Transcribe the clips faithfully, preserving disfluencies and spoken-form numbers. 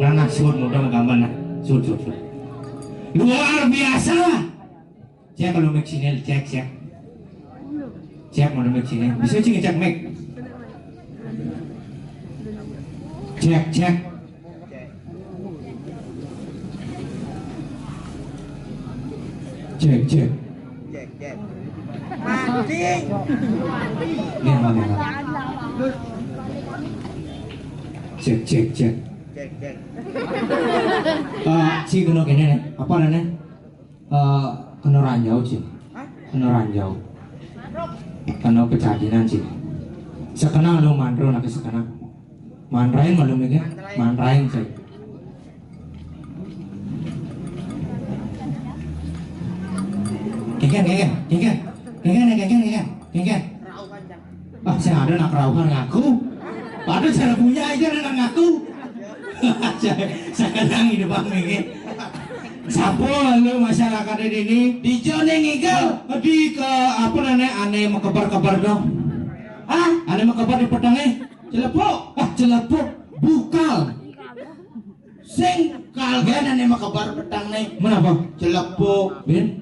Nah, nah, suwun mudah gambar nah. Suwun, suwun, suwun. Luar biasa. Cek kalau mic sini, cek, cek. Cek kalau mic sini. Bisa sih ngecek mic. Cek, cek. Cek, cek. Cek, cek. Mati. Nggih, nggih, nggih. Cek, cek, cek. Cek, cek. Eh, si kena kene, apa namanya? Eh, kena ranjau, Cing. Hah? Kena ranjau. Kena pecaginan, Cing. Sekenang lu mandro nak sekenang. Mandrain malu mikir, mandrain, Cing. Kengken, kengken, kengken. Kengken, kengken, kengken. Kengken. Ah, saya ada nak kerauhan ngaku. Padahal saya punya aja nak ngaku. Saya, saya kenang hidup Bang Mege. Sapa lu masyarakat ini? Di Jone Ngigel. Di ke apa namanya, ane mekebar-kebar dong. Hah? Ane mekebar di petengnya. Celepuk. Ah, celepuk. Bukal. Sing kal kan ane mekebar peteng ne. Menapa? Celepuk. Bin?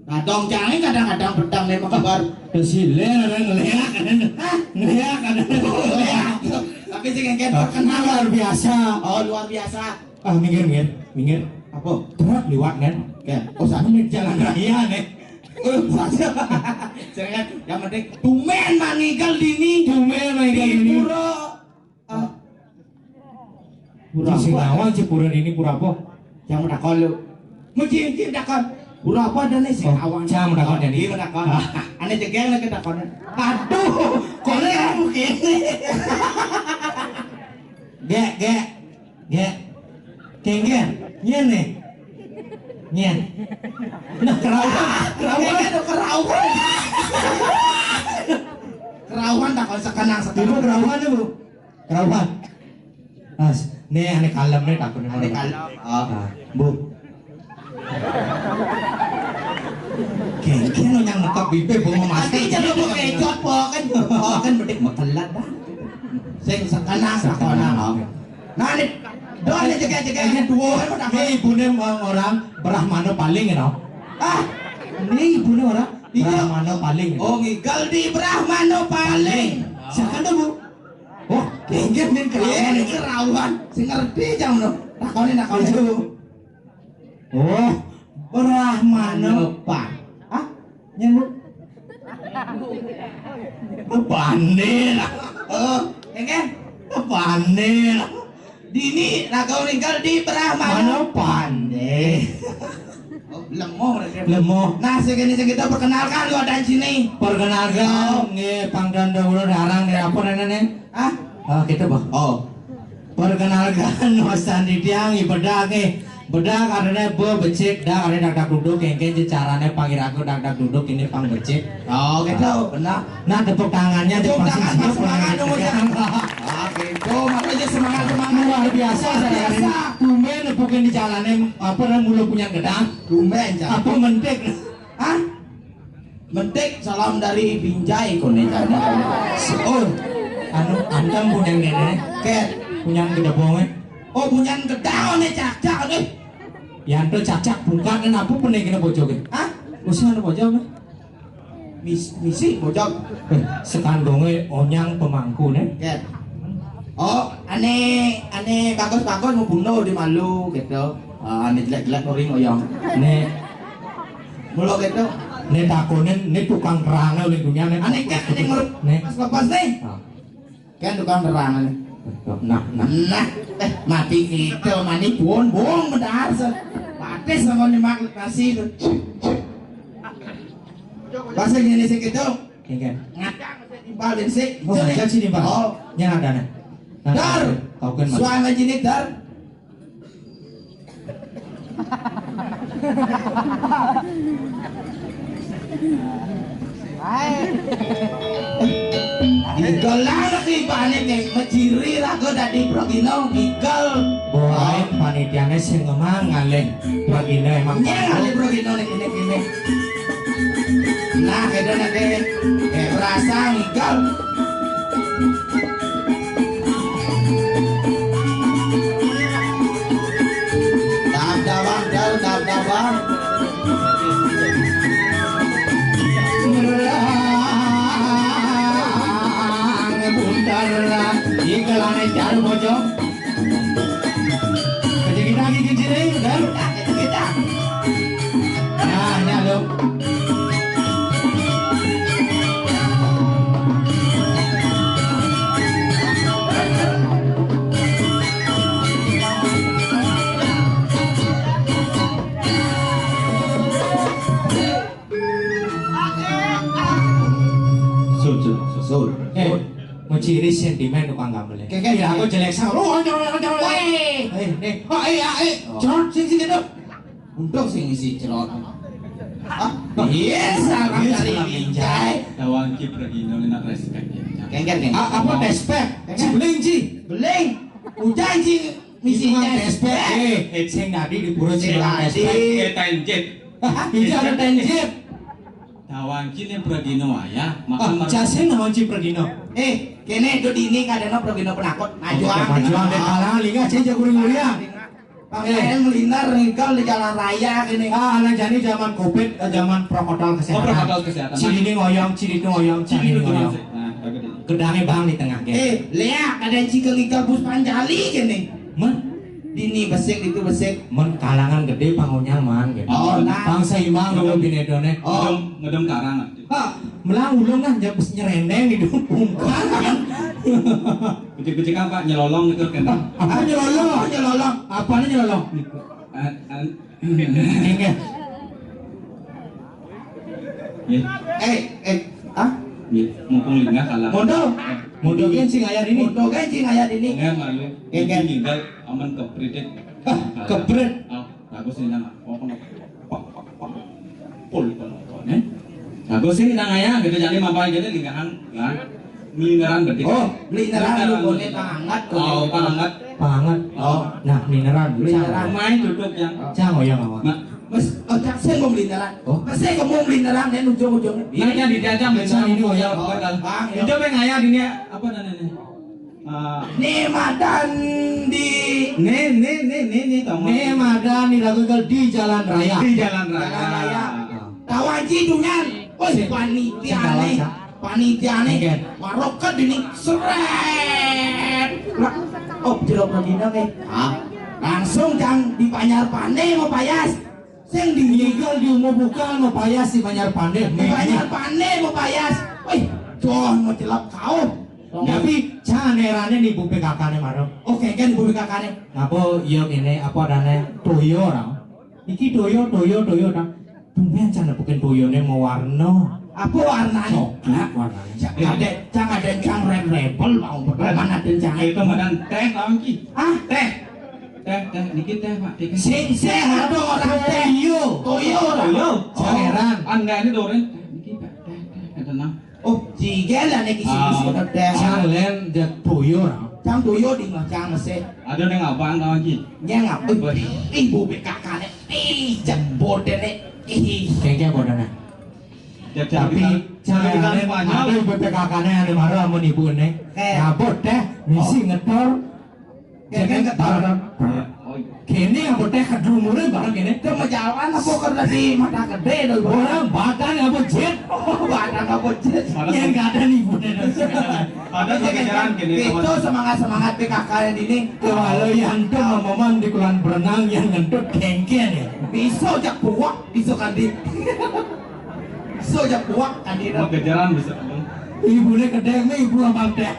Nah, dong jangan kadang-kadang peteng ne mekebar. Kesilen ada ngeliak ada. Hah? Ngeliak ada. Ngeliak. Tapi sing kengken terkenal luar biasa. Oh, luar biasa. Ah, minggir, minggir, minggir. Apa? Truk liwat kan? Kan. Oh, sana ini jalan raya nih. Oh, saja. Jangan, yang penting tumben mangigal dini. Tumben mangigal dini. Di pura. Ah. Pura apa? Sing awal sih pura ini pura apa? Yang mau takon lu. Mesti mesti takon. Pura apa ada nih sing awal? Jangan takon jadi. Iya, takon. Ane jegeng lagi takon. Aduh, kok lu mungkin. Gek, gek. Nggih. Kengken, nyen nih. Nyen. Nah, kerauhan, kerauhan. Kengken tuh kerauhan. Kerauhan tak kalau sekenang sekenang. Ibu kerauhan, Ibu. Kerauhan. Mas, nih ane kalem nih takut nih. Ane kalem. Oh. Nah, Bu. Kengken lo yang ngetop bibir bunga mati. Jangan mau kecot po kan. Po kan bedik mekelat dah. Sing sekenang sekenang. Nah, ini doang nih jegek-jegek ini dua kan udah. Ini ibune orang Brahmana paling, you know. Ah, ini ibune orang Brahmana paling. Oh, ngigal di Brahmana paling. Siapa tuh, Bu? Oh, kengken min kerawan. Ini kerawan. Sing ngerti jam lo. Takoni, takoni. Oh, Brahmana pan. Hah? Nyebut Pandir. Oh, ya kan? Pandir. Dini raga meninggal di Brahmana Pandir. Oh, lemoh mereka. Lemoh. Nah, segini segitu perkenalkan lu ada di sini. Perkenalkan, nggih, pangdan dahulu darang nih apa namanya? Ah, ah, gitu, Bah. Oh. Perkenalkan, Mas Sandi tiang, ibedak nih. Bedak artinya be becik, dak artinya dak dak duduk, kengken je carane pangiraku dak dak duduk ini pang becik. Oh, gitu, benar. Nah, tepuk tangannya. Tepuk tangan, Mas, semangat dong, Mas. Ah, gitu, makanya semangat, semangat. Luar biasa, luar biasa. Tumben nepukin di jalanan, apa namanya, mulu punya gedang. Tumben, Cak. Apa mentik? Hah? Mentik salam dari Binjai kone jane. Oh, anu, antam punya ngene. Ket. Punya gedebonge. Oh, punya gedang ne cacak ne. Yanto cacak bukan apa pene kena bojoke. Hah? Usia anu bojoke. Mis, misi bojok. Eh, sekandunge onyang pemangku ne. Ket. Oh, ane, ane bagus-bagus mau bunuh di malu gitu. Ah, ane jelek-jelek nuri ngoyong. Ne Mula keto. Ne takonin, ne tukang terang oleh dunia ne. Ane kan ane ngurut ne. Pas lepas ne. Ah. Kan tukang terang ne. Nah, nah. Nah, eh, mati kita mani pun bong bedar se. Batis sama ni mak nasi tu. Pas gini sih gitu. Iya. Ngadang sih timbal sih. Oh, ngajak sih timbal. Oh. Nya ada ne. Nah, dar. Kau kan suara jenis dar. Igel lah lagi bane ke meciri raga dadi pragina igel. Boy, panitiane sing ngemang ngalih pragina emang. Nya ngalih pragina nek kene-kene. Nah, kene nang ke. Eh, berasa ngigal. Dab-daban, dal, dab-daban. Ngerang buntar. Ikalane jarum bojong. Kejigitang gigi jering, baru tak kejigitang. Nah, nyaluk. Sud, sud, sud. Eh, mau ciri sentimen tukang gambel ya. Kayak, kayak, ya, aku jelek sang. Lu, anjir, anjir, anjir. Weh. Eh, eh, oh, eh, ah, eh, oh, cerot, sing, sing, gitu. Untung sing ngisi cerot. Ah, iya, sama kali ini, Jai. Tawang ki pergi nolina respect ya. Kayak, kayak, kayak. Ah, apa respect? Kayak, kayak. Ci beling, ci. Beling. Ujan, ci. Misi itu kan respect. Respect. Eh, eh, sing tadi di pura sing tadi. Respect. Eh, tenjit. Hah? Iya, ada tenjit. Tawang ki ne pergi no ya. Makan. Ah, jasin naon ci pergi no? Eh, kene do dini kadang pergi no penakut. Majuang. Majuang deh, kalah, linga, saya jago nguliah. Bang, eh, saya melindar ngigal di jalan raya gini. Ah, anak jani zaman covid, eh, zaman protokol kesehatan. Oh, protokol kesehatan. Ci dini ngoyong, ci dini ngoyong, ci dini ngoyong. Nah, bagus ini. Gedangnya bang di tengah, gini. Eh, lihat, ada yang cikel ngigal bus panjali gini. Men? Dini besik, itu besik. Men kalangan gede, pangunyal man, gitu. Oh, nah. Bangsa imang, ngedem, binedone. Oh. Ngedem, ngedem karang. Ah, melang ulung nah, nyerendeng gitu. Bukan. Becik-becik apa? Nyelolong gitu kan? Apa nyelolong? Apa nyelolong? Apanya nyelolong? An, an. Ingat. Ya. Eh, eh, ah? Ya, mumpung lingah kalah. Mondo. Mondo kan sing ayah ini. Mondo kan sing ayah ini. Enggak malu. Enggak. Ini tinggal aman keprit. Ah, keprit. Ah, bagus ini nang. Oh, kenapa? Pul penonton, eh? Bagus sih nang ayah gitu, jadi mampai jadi lingkaran, kan? Melindaran berarti. Oh, melindaran lu boleh pangat. Oh, pangat. Pangat. Oh. Nah, melindaran dulu. Melindaran. Main duduk yang. Cang, oh, ya, Mama. Nah, mas, oh, cak saya mau melindaran. Oh. Mas saya mau melindaran, ya, ujung-ujungnya. Nah, yang diajak melindaran ini, oh, ya. Oh, Bang, ya. Itu yang ayah dunia, apa namanya? Ah. Nih, madan di. Nih, nih, nih, nih, nih, tong. Nih, madan di lagu di jalan raya. Di jalan raya. Jalan raya. Ah. Tawaji dunyan. Woi, panitia nih. Panitia nih. Oke. Waroket ini seret. Lah, oh, jero pradina nih. Ah, langsung jang di Banjar Pande mau payas. Sing di ngigal di umur bukan mau payas di Banjar Pande. Di Banjar Pande mau payas. Wih, John mau celap kau. Tapi canerane nih bu P K K nih marem. Oke, kan bu P K K nih. Ngapa iya kene apa adane toyo ora? Iki toyo, toyo, toyo ta. Tumben can bukan toyone mau warna. Apa warnane? Coklat warnane. Cak ada, cang ada cang red label mau berteman ada cang. Itu madan teh lawan ki. Ah, teh. Teh, teh, niki teh, Pak. Teh. Sing sehat orang teh. Toyo. Toyo orang. Toyo. Caneran. Anda ini doren. Niki, Pak. Teh, teh, ada nang. Oh, ciga lah nek isi-isi teh. Cang len jat toyo orang. Cang toyo di mah cang mese. Ada neng abang kawan ki. Nyang apa? Ibu B K K nek. Ih, jang bodene. Ih. Kengke bodene. Tapi cang len ada ibu B K K nek ada marah amun ibu nek. Ngabot teh, misi ngetor. Kene ngetor. Kene yang bocah kedumuran bareng kene. Ke majalan apa kerja di mata gede dulu? Orang badan apa jet? Oh, badan apa jet? Yang gak ada nih, Bu Dena. Ada kejaran kene. Itu semangat-semangat P K K yang ini. Kalau yang tuh ngomong di kolam berenang yang ngentut kengken ya. Bisa jak buak, bisa kandi. Bisa jak buak kandi. Mau kejaran bisa. Ibunya kedeng nih, ibu abang teh.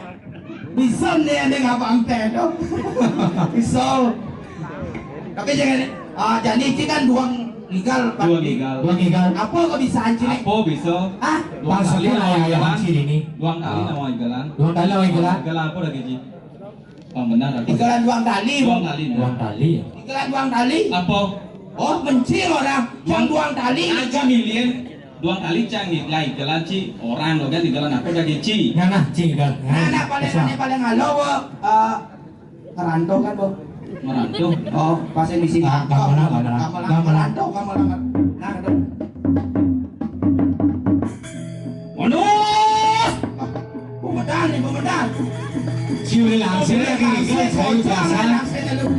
Bisa nih ada ngapa angke tu. Bisa. Tapi jangan, ah, jadi ini kan duang igal, Pak. Duang igal. Duang igal. Apa kok bisa anjing? Apa bisa? Ah? Duang tali. Maksudnya nama ayah igalan. Anjing ini. Duang tali nama igalan. Duang tali nama igalan. Igalan apa lagi, Ji? Oh, benar aku. Igalan duang tali. Duang tali. Duang tali. Igalan duang tali. Apa? Oh, mencil orang. Yang duang tali. Aja milian. Duang kali cang nih, lah igalan ci orang lo kan igalan apa lagi ci? Nah, nah, ci igal. Nah, nah, paling aneh, paling alo, eh, ngerantau kan, Bu? Ngerantau. Oh, pas yang di sini. Ah, gamelan, gamelan. Gamelan, gamelan. Ngerantau, gamelan. Nah, itu. Siu le lang se le ki ka le chai u ta sa.